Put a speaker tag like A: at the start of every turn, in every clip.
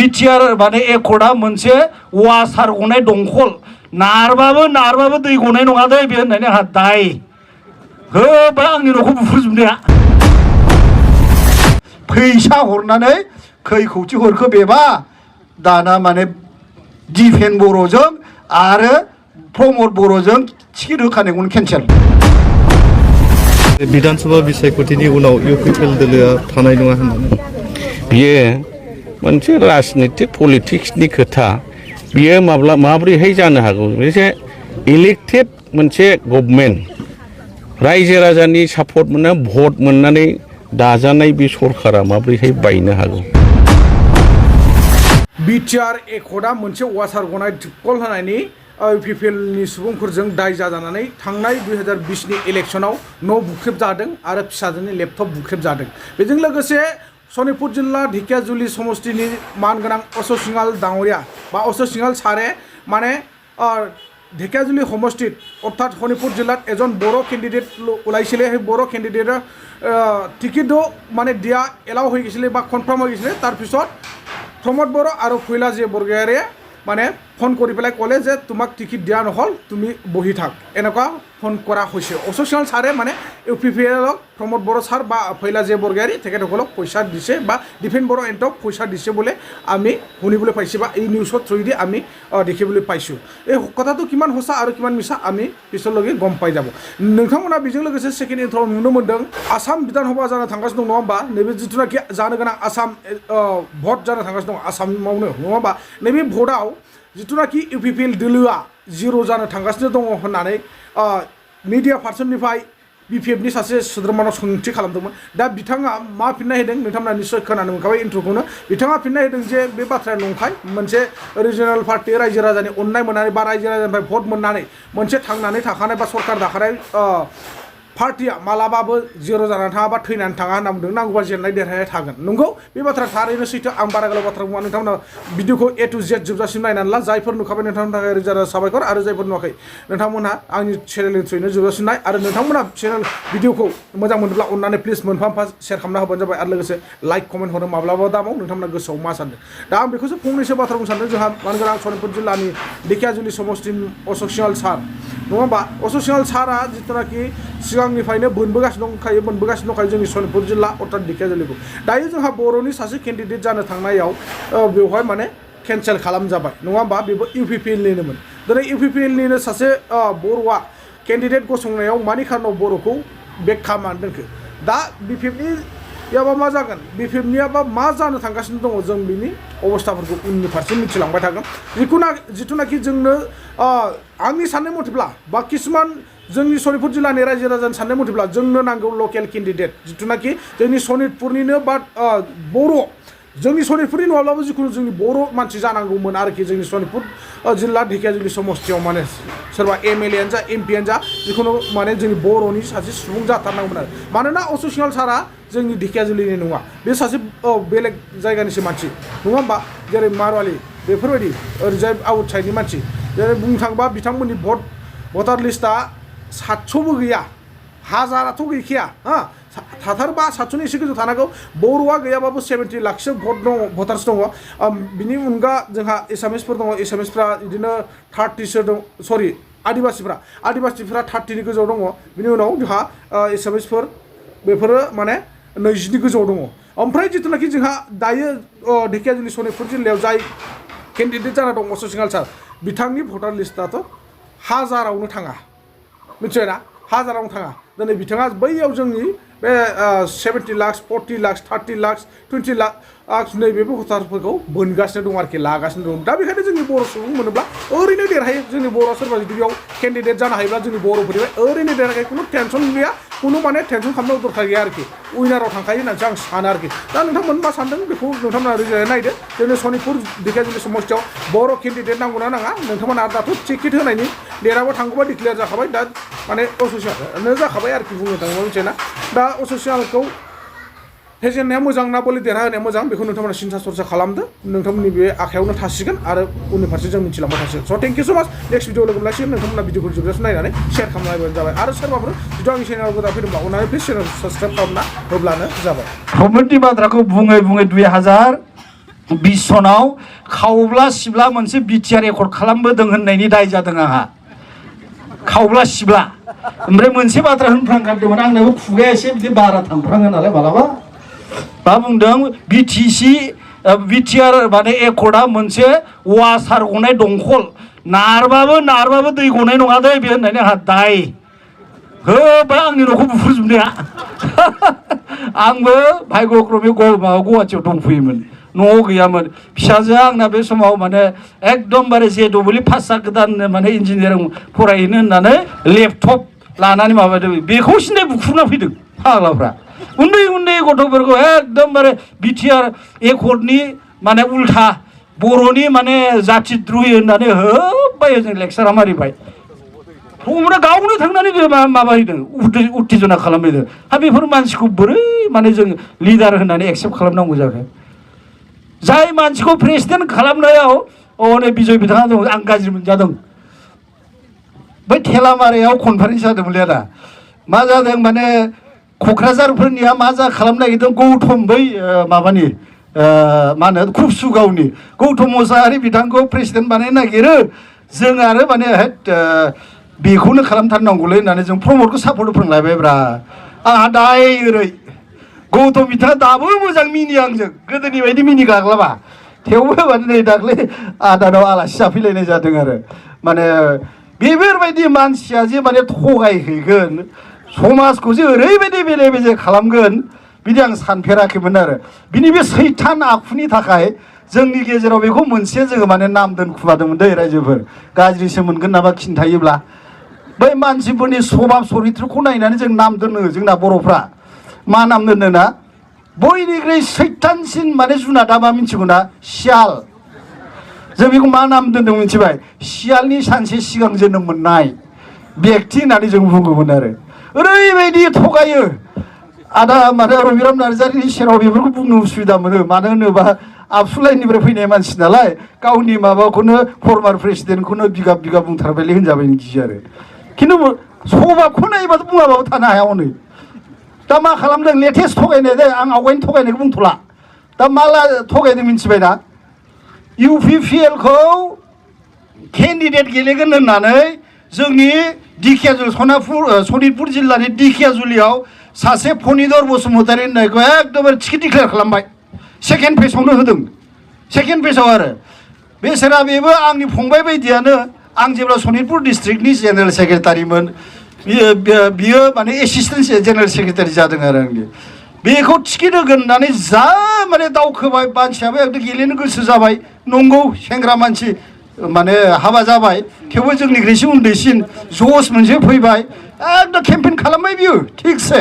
A: BTR माने एकर्डआ मोनसे वासार गनाय दंखल नारबाबो दै गनाय नङा दे बे होननानै आंहा दाय होबाय आंनि न'खौ बुफुरजोबनाया फैसा हरनानै खै खौथि हरखो बेबा दाना माने दिफेन बर'जों आरो प्रमद बर'जों टिकेट होखानायखौनो केन्सेल
B: विधानसभा बिसायख'थिनि उनाव इउपिपिएल दोलोआ थानाय नङा होननानै
C: बियो मोनसे राजनितिक पलिटिक्सनि खोथा बियो माब्रैहाय जानो हागौ मोनसे इलेक्टेड मोनसे गभर्नमेन्ट रायजो राजानि सापर्ट मोनना भट मोननानै दाजानाय बे सरकारा माब्रैहाय बायनो हागौ
D: बिटिआर एकर्डआ मोनसे वासार गनाय दिक्कल होनायनि इउपिपिएलनि सुबुंफोरजों दाय जाजानानै थांनाय 2020नि इलेक्सनाव न' बुख्रेबजादों आरो फिसाजोनि लेपटप बुख्रेबजादों बेजों लोगोसे सनितपुर जिल्ला ढेकियाजुलि समष्टिनि मानगोनां अशोक सिंहाल दाङरिया बा अशोक सिंहाल सारे माने ढेकियाजुलि समष्टित अर्थात सनितपुर जिल्लात एजन बर' केन्डिडेट ওলাইছিলে সেই बर' केन्डिडेटर टिकेटो माने दिया एलाउ হৈ গৈছিলে বা কনফাৰ্ম হৈ গৈছিলে তাৰ পিছত प्रमद बर' আৰু फैलाजी बरगयारीয়ে মানে ফোন কৰি পেলাই ক'লে যে তোমাক টিকেট দিয়া নহ'ল তুমি বহি থাক এনেকুৱা ফোন কৰা হৈছে অশোক সিংহাল ছাৰে মানে ইউপিপিএলক प्रमद बर' ছাৰ বা फैलाजी बरगयारी তেখেতসকলক পইচা দিছে বা ডিফেন बर' এণ্টক পইচা দিছে বোলে আমি শুনিবলৈ পাইছোঁ বা এই নিউজৰ থ্ৰুদি আমি দেখিবলৈ পাইছোঁ এই কথাটো কিমান সঁচা আৰু কিমান মিছা আমি পিছলৈকে গম পাই যাব नोंथांमोना बेजों लोगोसे सेकेन्ड इन्ट्र'आव नुनो मोन्दों आसाम बिधानसभा जानो थांगासिनो दं नङा होमबा नैबे जिथुनाखि जानो गोनां आसाम भट जानो थांगासिनो दं आसामावनो नङा होमबा नैबे भटआव जिथुनाखि इउपिपिएल दोलोआ जिर' जानो थांगासिनो दङ होननानै मिडिया पार्सननिफ्राय बिपिएफनि सासे सोद्रोमानाव सोंथि खालामदोंमोन दा बिथाङा मा फिननाय होदों नोंथांमोना निस्सय खोनानो मोनखाबाय इन्ट्र'खौनो बिथाङा फिननाय होदों जे बे बाथ्राया नंखाय मोनसे रिजनेल पार्टी रायजो राजानि अननाय मोननानै बा रायजो राजानिफ्राय भट मोननानै मोनसे थांनानै थाखानाय बा सरकार दाखानाय पार्टिया मालाबाबो जिर' जानानै थाङा बा थैनानै थाङा होनना बुंदों नांगौबा जेननाय देरहाया थागोन नंगौ बे बाथ्रा थारैनो सैथो आं बारा गोलाव बाथ्रा बुङा नोंथांमोना भिडिअखौ ए टु जेड जोबजासिम नायनानै ला जायफोर नुखाबाय नोंथांमोननि थाखाय रोजा रोजा साबायखर आरो जायफोर नुवाखै नोंथांमोनहा आंनि चेनेलनि थ्रुयैनो जोबजासिम नाय आरो नोंथांमोना चेनेल भिडिअखौ मोजां मोनोब्ला अननानै प्लिज मोनफा शेयार खालामना होबानो जाबाय आरो लोगोसे लाइक कमेन्ट हरनो माब्लाबा दामाव नोंथांमोना गोसोआव मा सानदों दा आं बेखौसो फंनैसो बाथ्रा बुंनो सानदों जोंहा मानगोनां सनितपुर जिल्लानि ढेकियाजुलि समष्टिनि अशोक सिंहाल सार नङा होमबा अशोक सिंहाल सारा जिथुनाखि सिगांनिफ्रायनो बोनबोगासिनो दंखायो जोंनि सनितपुर जिल्ला अर्थात ढेकियाजुलिखौ दायो जोंहा बर'नि सासे केन्डिडेट जानो थांनायाव बेवहाय माने केन्सेल खालामजाबाय नङा होमबा बेबो इउपिपिएलनिनोमोन दिनै इउपिपिएलनिनो सासे बर'आ केन्डिडेट गसंनायाव मानि खारनाव बर'खौ बेक खालामनानै दोनखो दा बिपिएफनियाबा मा जागोन बिपिएफनियाबा मा जानो थांगासिनो दङ जों बिनि अबस्थाफोरखौ उननि फारसे मिथिलांबाय थागोन जिथुनाखि जोंनो आंनि साननाय मथेब्ला बा किसुमान जोंनि सनितपुर जिल्लानि रायजो राजानि साननाय मथेब्ला जोंनो नांगौ लकेल केन्डिडेट जिथुनाखि जोंनि सनितपुरनिनो बा बर' जोंनि सनितपुरनि नङाब्लाबो जिखुनु जोंनि बर' मानसि जानांगौमोन आरोखि जोंनि सनितपुर जिल्ला ढेकियाजुलि समष्टियाव माने सोरबा एमएलएआनो जा एमपिआनो जा जिखुनु माने जोंनि बर'नि सासे सुबुं जाथारनांगौमोन आरो मानोना अशोक सिंहाल सारा जोंनि ढेकियाजुलिनि नङा बे सासे बेलेग जायगानिसो मानसि नङा होमबा जेरै मारवाली बेफोरबायदि ओरैजाय आउटसाइडनि मानसि जेरै बुंनो थाङोबा बिथांमोननि भटार लिस्टआ 700बो गैया हाजाराथ' गैखाया हा थाथारबा 700नि एसे गोजौ थानांगौ बर'आ गैयाबाबो 70 लाखसो भट दङ भटार्स दङ बिनि अनगा जोंहा एसामिसफोर दङ एसामिसफ्रा बिदिनो 30सो दं सरि आदिबासिफ्रा 30नि गोजौआव दङ बिनि उनाव जोंहा एसामिसफोर बेफोरो माने 20नि गोजौआव दङ ओमफ्राय जिथुनाखि जोंहा दायो ढेकियाजुलि सनितपुर जिल्लायाव जाय केन्डिडेट जाना दं अशोक सिंहाल सार बिथांनि भटार लिस्टआथ' हाजारावनो थाङा मिथिबायना हाजारावनो थाङा दिनै बिथाङा बैयाव जोंनि बे 70 लाख 40 लाख 30 लाख 20 लाख नैबे भटारफोरखौ बोनगासिनो दं आरोखि लागासिनो दं दा बेखायनो जोंनि बर' सुबुं मोनोब्ला ओरैनो देरहायो जोंनि बर' सोरबा जुदि बेयाव केन्डिडेट जानो हायोब्ला जोंनि बर'फोरनिफ्राय ओरैनो देरहायो खुनु टेनसन गैया खुनु माने टेनसन खालामनांगौ दरखार गैया आरोखि उइनाराव थांखायो होननानैसो आं सानो आरोखि दा नोंथांमोन मा सानदों बेखौ नोंथांमोना रिजायनाय नायदो जोंनि सनितपुर ढेकियाजुलि समष्टियाव बर' केन्डिडेट नांगौना नाङा नोंथांमोना दाथ' टिकेट होनायनि देरहाबा थांगौबा डिक्लेयार जाखाबाय दा माने अशोक सिंहालनो जाखाबाय आरोखि बुंनो थाङोबा मिथिबायना दा अशोक सिंहालखौ फेजेननाया मोजां ना बले देरहाहोनाया मोजां बेखौ नोंथांमोना सिन्था सरसा खालामदो नोंथांमोननि बे आखायावनो थासिगोन आरो उननि फारसे जों मिथिलांबाय थासिगोन स' थेंक इउ स' माच नेक्स्ट भिडिअ लोगो मोनलायसिगोन नोंथांमोना भिडिअखौ जोबजासिम नायनानै शेयार खालामनायबानो जाबाय आरो सोरबाफोर जुदि आंनि चेनेलाव गोदान फैदोंब्ला अननानै प्लिज चेनेल साबस्क्राइब खालामना होब्लानो जाबाय
A: गभर्नमेन्टनि बाथ्राखौ बुङै 2000 बिसनाव खावब्ला सिब्ला मोनसे बिटिआर रेकर्ड खालामबोदों होननायनि दाय जादों आंहा खावब्ला सिब्ला ओमफ्राय मोनसे बाथ्रा होनफ्रांगारदोंमोन आंनाबो खुगाया एसे बिदि बारा थांफ्राङो नालाय मालाबा मा बुंदों बिटिआर माने एकर्डआ मोनसे वासार गनाय दंखल नारबाबो दै गनाय नङा दे बे होननानै आंहा दाय होबाय आंनि न'खौ बुफ्रुजोबनाया आंबो भाग्यक्रमे गुवाहाटियाव दंफैयोमोन न'आव गैयामोन फिसाजोआ आंना बे समाव माने एकदमबारे JEE पास जागोदान माने इन्जिनियारिं फरायहैनो होननानै लेपटप लानानै माबादों बेखौ सिन्थाय बुख्रुबना फैदों फाग्लाफ्रा उन्दै गथ'फोरखौ एकदमबारे बिटिआर एकर्डनि माने उल्था बर'नि माने जातिद्रहि होननानै होबाय जों लेक्सारा मारिबाय हमना गावनो थांनानै माबाहैदों उत्तेजना खालामहैदों हा बेफोर मानसिखौ बोरै माने जों लिडार होननानै एक्सेप्ट खालामनांगौ जाखो जाय मानसिखौ प्रेसिडेन्ट खालामनायाव नै बिजय बिथाङा दं आं गाज्रि मोनजादों बै थेलामारायाव कनफारेन्स जादोंमोनलै आदा मा जादों माने क'क्राझारफोरनिया मा खालामनो नागिरदों गौतम बै माबानि मा होनो कुबसुगावनि गौतम मोसाहारि बिथांखौ प्रेसिडेन्ट बानायनो नागिरो जों आरो माने बेखौनो खालामथारनांगौलै होननानै जों प्रमदखौ सापर्ट फोरोंलायबायब्रा आंहा दाय ओरै गौतम बिथाङा दाबो मोजां मिनि आंजों गोदोनि बायदि मिनि गाग्लाबा थेवबो माने नै दाख्लै आदानाव आलासि जाफैलायनाय जादों आरो माने बेफोरबायदि मानसिया जे माने थगायहैगोन समाजखौ जे ओरैबायदि बेले बेजे खालामगोन बिदि आं सानफेराखैमोन आरो बिनि बे सैथान आखुनि थाखाय जोंनि गेजेराव बेखौ मोनसे जोङो माने नाम दोनखुमादोंमोन दै रायजोफोर गाज्रिसो मोनगोन नामा खिन्थायोब्ला बै मानसिफोरनि सभाब सरित्रखौ नायनानै जों नाम दोनो जोंना बर'फ्रा मा नाम दोनो ना बयनिख्रुइ सैथानसिन माने जुनादा मा मिथिगौ ना सियाल जों बेखौ मा नाम दोनदों मिथिबाय सियालनि सानसे सिगां जोनोम मोननाय बेक्ति होननानै जों बुङोमोन आरो ओरैबायदि थगायो आदा माने रबिराम नार्जारिनि सेराव बेफोरखौ बुंनो उसुबिदा मोनो मानो होनोबा आबसुलाइनिफ्राय फैनाय मानसि नालाय गावनि माबाखौनो फर्मार प्रेसिडेन्टखौनो बिगाब बुंथारबायलै होनजाबायनो गियो आरो खिन्थु सभाबखौ नायोबाथ' बुङाबाबो थानो हाया हनै दा मा खालामदों लेटेस्ट थगायनाय दे आं आवगायनि थगायनायखौ बुंथ'ला दा माला थगायदों मिथिबाय ना UPPLखौ केन्डिडेट गेलेगोन होननानै जोंनि दिखियाजुलि सनितपुर जिल्लानि दिखियाजुलियाव सासे फनिधर बसुमतारी होननायखौ एकदमबारे टिकेट डिक्लेयार खालामबाय सेकेन्ड फेजआवनो होदों सेकेन्ड फेजआव आरो बेसेरा बेबो आंनि फंबाय बायदियानो आं जेब्ला सनितपुर डिस्ट्रिक्टनि जेनेरेल सेक्रेटारिमोन बियो माने एसिस्टेन्ट जेनेरेल सेक्रेटारि जादों आरो आंनि बेखौ टिकेट होगोन होननानै जा माने दावखोबाय मानसियाबो एकदम गेलेनो गोसो जाबाय नंगौ सेंग्रा मानसि माने हाबा जाबाय थेवबो जोंनिख्रुइसो उन्दैसिन जस मोनसे फैबाय एकदम केम्पेन खालामबाय बियो थिगसे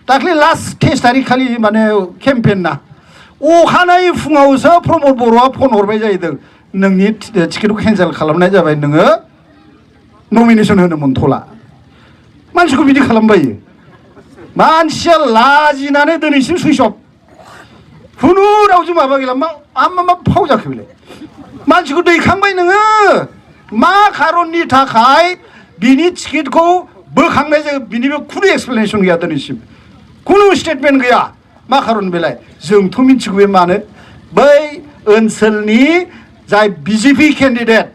A: दाख्लै लास्ट 23 तारिख खालि माने केम्पेन ना अखानायै फुङावसो प्रमद बर'आ फन हरबाय जाहैदों नोंनि टिकेटखौ केन्सेल खालामनाय जाबाय नोङो नमिनेसन होनो मोनथ'ला मानसिखौ बिदि खालामबायो मानसिया लाजिनानै दिनैसिम सुइस अफ खुनु रावजों माबा गैला मा फाव जाखो बेलाय मानसिखौ दैखांबाय नोङो मा खारननि थाखाय बिनि टिकेटखौ बोखांनाय जायो बिनिबो खुनु एक्सप्लेनेसन गैया दिनैसिम खुनु स्टेटमेन्ट गैया मा खारन बेलाय जोंथ' मिथिगौ बे मानो बै ओनसोलनि जाय BJP केन्डिडेट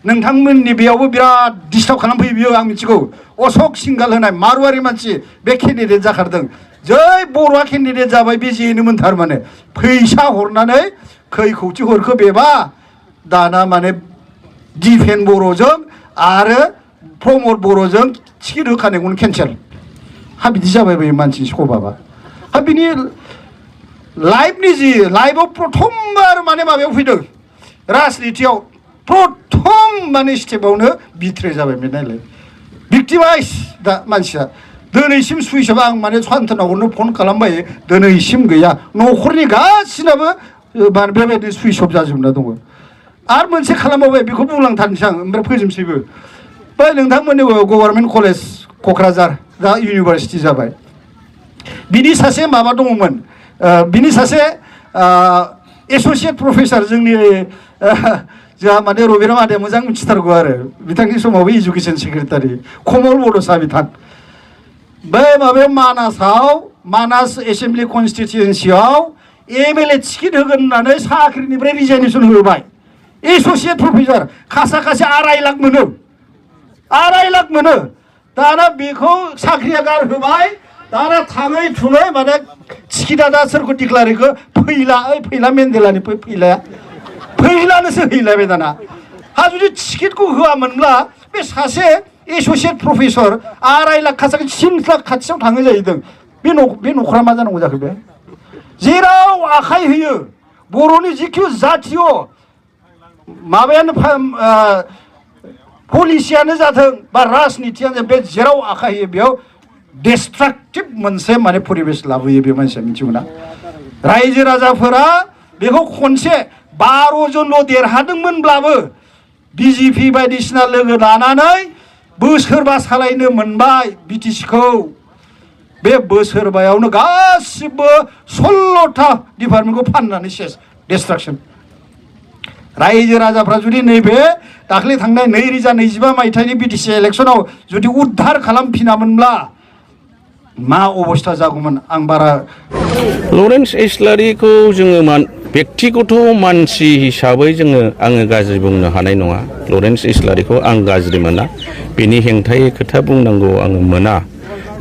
A: नोंथांमोननि बेयावबो बिराद डिस्टार्ब खालामफैयो बियो आं मिथिगौ अशक सिंगाल होनाय मारवारि मानसि बे केन्डिडेट जाखारदों जै बर'आ केन्डिडेट जाबाय बे जेनोमोन थारमाने फैसा हरनानै खै खौथि हरखो बेबा दाना माने दिफेन बर'जों आरो प्रमद बर'जों टिकेट होखानायखौनो केन्सेल हा बिदि जाबाय बे मानसिनि सभाबा हा बिनि लाइफआव प्रथमबार माने माबायाव फैदों राजनितियाव प्रथम माने स्टेपावनो बिथ्रे जाबाय बे नायलाय भिक्टिमाइज दा मानसिया दिनैसिम सुइस अफ आं माने सान्थनावनो फन खालामबाय दिनैसिम गैया न'खरनि गासिनाबो बेबायदि सुइस अफ जाजोबना दङ आरो मोनसे खालामबावबाय बेखौ बुंलांथारनोसै आं ओमफ्राय फोजोबसैबो बै नोंथांमोननि गभर्नमेन्ट कलेज क'क्राझार दा इउनिभारसिटि जाबाय बिनि सासे माबा दङमोन बिनि सासे एस'सियेट प्रफेसार जोंनि जोंहा माने रबिराम आदाया मोजां मिथिथारगौ आरो बिथांनि समावबो इडुकेसन सेक्रेटारि कमल बड'सा बिथां बै माबायाव मानास एसेम्बलि कनस्टिटुयेन्सियाव MLA टिकेट होगोन होननानै साख्रिनिफ्राय रिजाइनेसन होबाय एस'सियेट प्रफेसार खासा 2.5 लाख मोनो 2.5 लाख मोनो दाना बेखौ साख्रिया गारहोबाय दाना थाङै थुङै माने टिकेटआ दा सोरखौ डिक्लारेखौ फैला मेन्डेलानि फैलानोसो हैलायबाय दाना हा जुदि टिकेटखौ होआमोनब्ला बे सासे एस'सियेट प्रफेसर 2.5 लाख खासा 3 लाख खाथियाव थाङो जाहैदों बे न'खरा मा जानांगौ जाखो बे जेराव आखाइ होयो बर'नि जिखिनि जातीय माबायानो पलिसियानो जाथों बा राजनितियानो बे जेराव आखाइ होयो बेयाव डिस्ट्राक्टिभ मोनसे माने परिबेस लाबोयो बे मानसिया मिथिगौ ना रायजो राजाफोरा बेखौ खनसे 12 जनल' देरहादोंमोनब्लाबो बिजेपि बायदिसिना लोगो लानानै बोसोरबा सालायनो मोनबाय बिटिसिखौ बे बोसोरबायावनो गासिबो 16टा डिपार्टमेन्टखौ फाननानै सेस डिस्ट्राक्शन रायजो राजाफ्रा जुदि नैबे दाख्लै थांनाय 2025 मायथाइनि बिटिसि इलेक्शनाव जुदि उद्धार खालामफिनामोनब्ला मा अबस्था जागौमोन आं बारा
C: लरेन्स इस्लारिखौ जोङो व्यक्तिगत मानसि हिसाबै आङो गाज्रि बुंनो हानाय नङा लरेन्स इस्लारिखौ आं गाज्रि मोना बिनि हेंथायै खोथा बुंनांगौ आङो मोना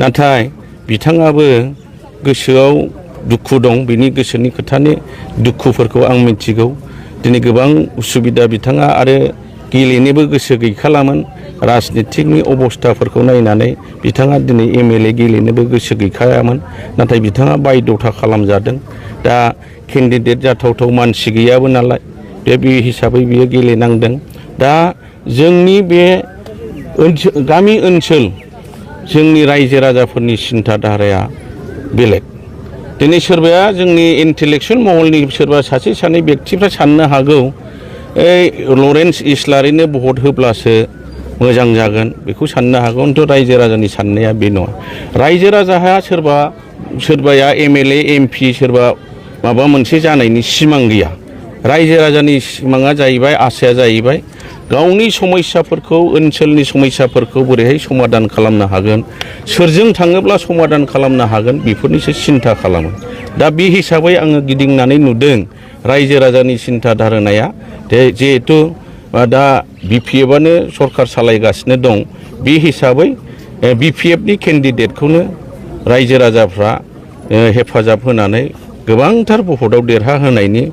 C: नाथाय बिथाङाबो गोसोआव दुखु दं बिनि गोसोनि खोथानि दुखुफोरखौ आं मिथिगौ दिनै गोबां उसुबिदा बिथाङा आरो गेलेनोबो गोसो गैखालामोन राजनितिकनि अबस्थाफोरखौ नायनानै बिथाङा दिनै MLA गेलेनोबो गोसो गैखायामोन नाथाय बिथाङा बायद'था खालामजादों दा केन्डिडेट जाथावथाव मानसि गैयाबो नालाय बे हिसाबै बियो गेलेनांदों दा जोंनि बे गामि ओनसोल जोंनि रायजो राजाफोरनि सिन्था धाराया बेलेग दिनै सोरबाया जोंनि इन्टेलेक्सुवेल महलनि सोरबा सासे सानै व्यक्तिफ्रा साननो हागौ लरेन्स इस्लारिनो भट होब्लासो मोजां जागोन बेखौ साननो हागौ खिन्थु रायजो राजानि साननाया बे नङा रायजो राजाहा सोरबाया MLA MP सोरबा माबा मोनसे जानायनि सिमां गैया रायजो राजानि सिमाङा जाहैबाय आसाया जाहैबाय गावनि समस्याफोरखौ ओनसोलनि समस्याफोरखौ बोरैहाय समाधान खालामनो हागोन सोरजों थाङोब्ला समाधान खालामनो हागोन बेफोरनिसो सिन्था खालामो दा बे हिसाबै आङो गिदिंनानै नुदों रायजो राजानि सिन्था धारणाया जिहेतु दा BPFआनो सरकार सालायगासिनो दं बे हिसाबै BPFनि केन्डिडेटखौनो रायजो राजाफ्रा हेफाजाब होनानै गोबांथार भटआव देरहाहोनायनि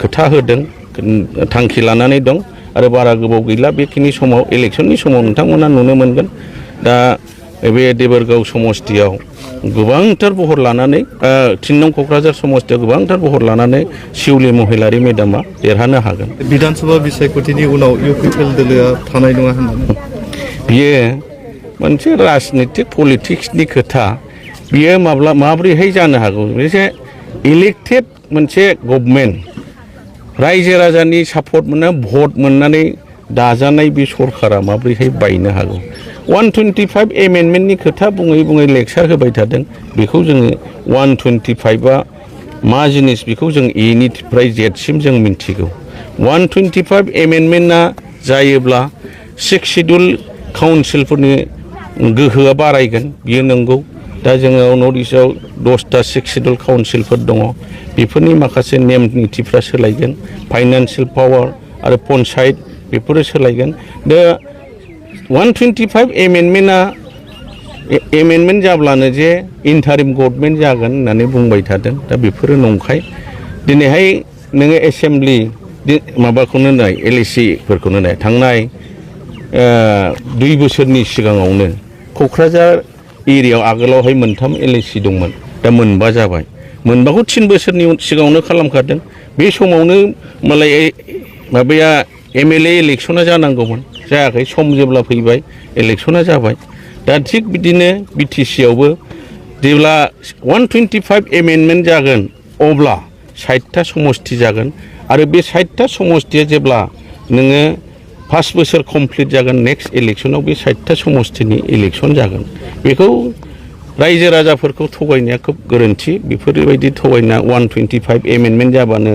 C: खोथा होदों थांखि लानानै दं आरो बारा गोबाव गैला बेखिनि समाव इलेक्शननि समाव नोंथांमोना नुनो मोनगोन दा बे देबोरगाव समष्टियाव गोबांथार बहर लानानै 3 नं क'क्राझार समष्टियाव गोबांथार बहर लानानै शिउलि महिलारि मेडामा देरहानो हागोन
B: बिधानसभा बिसायख'थिनि उनाव UPPL दोलोआ थानाय नङा होननानै
C: बियो मोनसे राजनितिक पलिटिक्सनि खोथा बियो माब्रैहाय जानो हागौ मोनसे इलेक्टेड मोनसे गभर्नमेन्ट रायजो राजानि सापर्ट मोनना भट मोननानै दाजानाय बे सरकारा माब्रैहाय बायनो हागौ 125 एमेन्डमेन्टनि खोथा बुङै लेक्सार होबाय थादों बेखौ जोङो 125आ मा जिनिस बेखौ जों Eनिफ्राय Zसिम जों मिन्थिगौ 125 एमेन्डमेन्टआ जायोब्ला 6 शिड्युल काउन्सिलफोरनि गोहोआ बारायगोन बियो नंगौ दा जोङो नर्थ इस्टआव 10टा 6 शिड्युल काउन्सिलफोर दङ बेफोरनि माखासे नेम नितिफ्रा सोलायगोन फाइनान्सियेल पावार आरो पन्सायत बेफोरो सोलायगोन दा 125 एमेन्डमेन्ट जाब्लानो जे इन्टारिम गभर्नमेन्ट जागोन होननानै बुंबाय थादों दा बेफोरो नंखाय दिनैहाय नोङो एसेम्बलि माबाखौनो नाय LACफोरखौनो नाय थांनाय 2 बोसोरनि सिगाङावनो क'क्राझार एरियायाव आगोलावहाय 3 LAC दंमोन दा 4 जाबाय 4खौ 3 बोसोरनि सिगाङावनो खालामखादों बे समावनो मालाय माबाया MLA इलेक्शना जानांगौमोन जायाखै सम जेब्ला फैबाय इलेक्शना जाबाय दा थिग बिदिनो BTC आवबो जेब्ला 125 एमेन्डमेन्ट जागोन अब्ला 60टा समष्टि जागोन आरो बे 60टा समष्टिया जेब्ला नोङो 5 बोसोर कमप्लिट जागोन नेक्स्ट इलेक्शनाव बे 60टा समष्टिनि इलेक्शन जागोन बेखौ रायजो राजाफोरखौ थगायनाया खोब गोरोन्थि बेफोरबायदि थगायना 125 एमेन्डमेन्ट जाबानो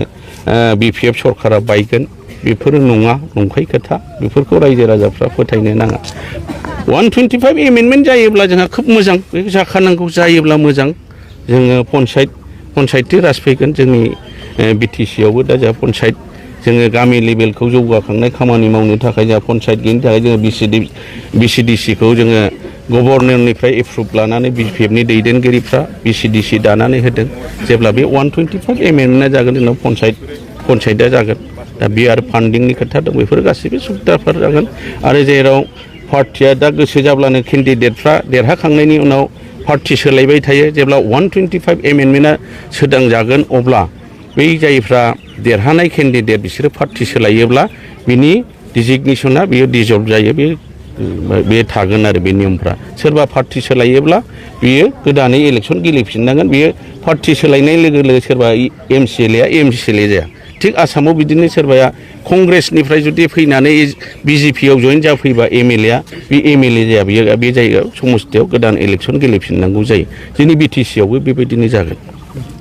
C: BPF सरकारा बायगोन बेफोरो नङा नंखाय खोथा बेफोरखौ रायजो राजाफ्रा फोथायनो नाङा 125 एमेन्डमेन्ट जायोब्ला जोंहा खोब मोजां बे जाखानांगौ जायोब्ला मोजां जोङो पन्सायत पन्सायतनि राज फैगोन जोंनि BTC आवबो दा जोंहा पन्सायत जोङो गामि लेभेलखौ जौगाखांनाय खामानि मावनो थाखाय जोंहा पन्सायत गैयिनि थाखाय जोङो BCDC खौ जोङो गभर्नरनिफ्राय एप्रुभ लानानै BPF नि दैदेनगिरिफ्रा BCDC दानानै होदों जेब्ला बे 125 एमेन्डमेन्टआ जागोन जोंनाव पन्सायतआ जागोन दा बेयो आरो फान्डिंनि खोथा दं बेफोर गासैबो सुबिदाफोर जागोन आरो जेराव पार्टिया दा गोसो जाब्लानो केन्डिडेटफ्रा देरहाखांनायनि उनाव पार्टि सोलायबाय थायो जेब्ला 125 एमेन्डमेन्टआ सोदांजागोन अब्ला बै जायफ्रा देरहानाय केन्डिडेट बिसोरो पार्टि सोलायोब्ला बिनि डिजिगनेसना बेयो डिजल्भ जायो बे थागोन आरो बे नियमफ्रा सोरबा पार्टि सोलायोब्ला बियो गोदानै इलेक्सन गेलेफिननांगोन बियो पार्टि सोलायनाय लोगो लोगो सोरबा MCLA आ MCLA जाया थिग आसामाव बिदिनो सोरबाया कंग्रेसनिफ्राय जुदि फैनानै BJP आव जइन जाफैबा MLA आ बे MLA जाया बियो बे जायगायाव समस्थियाव गोदान इलेक्सन गेलेफिननांगौ जायो जोंनि BTC आवबो बेबायदिनो जागोन